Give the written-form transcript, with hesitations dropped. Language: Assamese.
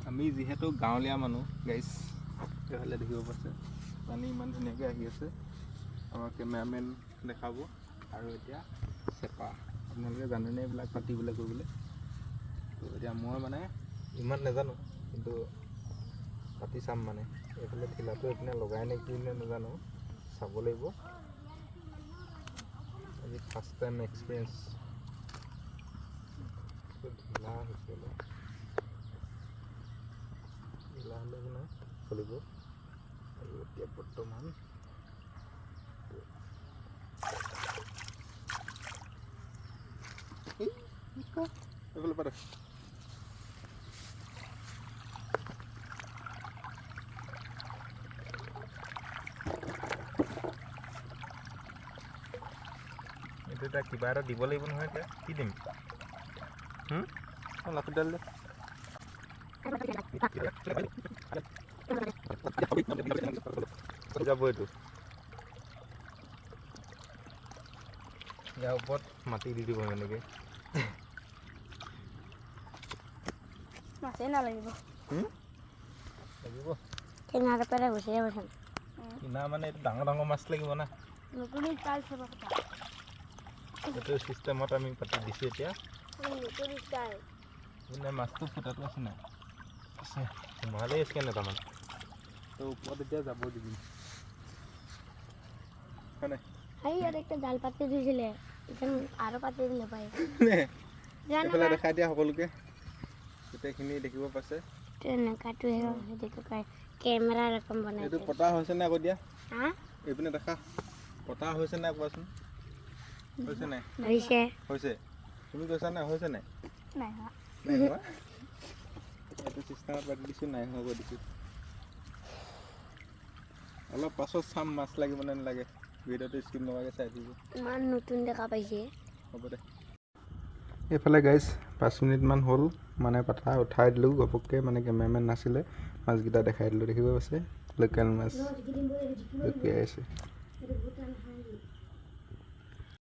আমি যিহেতু গাঁৱলীয়া মানুহ গাইছ, এইফালে দেখিব পাইছে পানী ইমান ধুনীয়াকৈ আহি আছে। আমাৰ কেমেৰামেন দেখাব। আৰু এতিয়া চেপা, আপোনালোকে জানেনে এইবিলাক পাতিবলৈ কৰিবলৈ? তো এতিয়া মই মানে ইমান নাজানো, কিন্তু পাতি চাম। মানে এইফালে ঠেলাটো এইপিনে লগাই নে কি নে নাজানো, চাব লাগিব। আজি ফাৰ্ষ্ট টাইম এক্সপিৰিয়েঞ্চ। ঢিলা হৈছে অলপ, ঢিলা হ'লে একো নাই, চলিব। আৰু এতিয়া বৰ্তমান এই, এইফালে পাতা। এইটো এটা কিবা এটা দিব লাগিব নহয়, এতিয়া কি দিম? অঁ, লাখুটিডাল দে। যাব এইটো। ইয়াৰ ওপৰত মাটি দি দিব এনেকৈ। মাছেই নালাগিব। লাগিব। টেঙাৰ পৰা গুচি যাবচোন। কিনা মানে এইটো ডাঙৰ ডাঙৰ মাছ লাগিব না। নতুন ষ্টাইল চেপা পতা। এইটো চিষ্টেমত আমি পাতি দিছোঁ এতিয়া। নতুন ষ্টাইল। মানে মাছটো ফুটাটো আছে নাই? আছে, সোমালেই আছে কেনেটামান। তো ওপৰত এতিয়া যাব দি দিম, হয় নাই? সেই ইয়াত একটা জাল পাতি দিছিলে, এতিয়া আৰু পাতি দিলে পাই। জানো। এইফালে দেখাই দিয়া সকলোকে, গোটেইখিনি দেখিব পাইছে। তেনেকুৱাটোহে সেইটো কয়, কেমেৰা ৰকম বনাই। এইটো পতা হৈছে নাই আকৌ দিয়া। হা? এইপিনে দেখা, পতা হৈছে নাই কোৱাচোন? হৈছে নাই? হৈছে। হৈছে। তুমি কৈছা নাই, হৈছে নাই? নাই হোৱা। নাই হোৱা। এইটো চিষ্টেমত পাতি দিছোঁ, নাই হোৱা কৈ দিছোঁ। অলপ পাছত চাম মাছ লাগিব নে নালাগে। ভিডিঅ'টো স্কিপ নকৰাকৈ চাই থাকিব। ইমান নতুন দেখা পাইছে। হ'ব দে। এইফালে গাইজ, 5 মিনিটমান হ'ল, মানে পাতা উঠাই দিলোঁ ঘপককৈ, মানে কেমেৰামেন নাছিলে, মাছকেইটা দেখাই দিলোঁ। দেখিব পাইছে, লোকেল মাছ জঁপিয়াই আছে।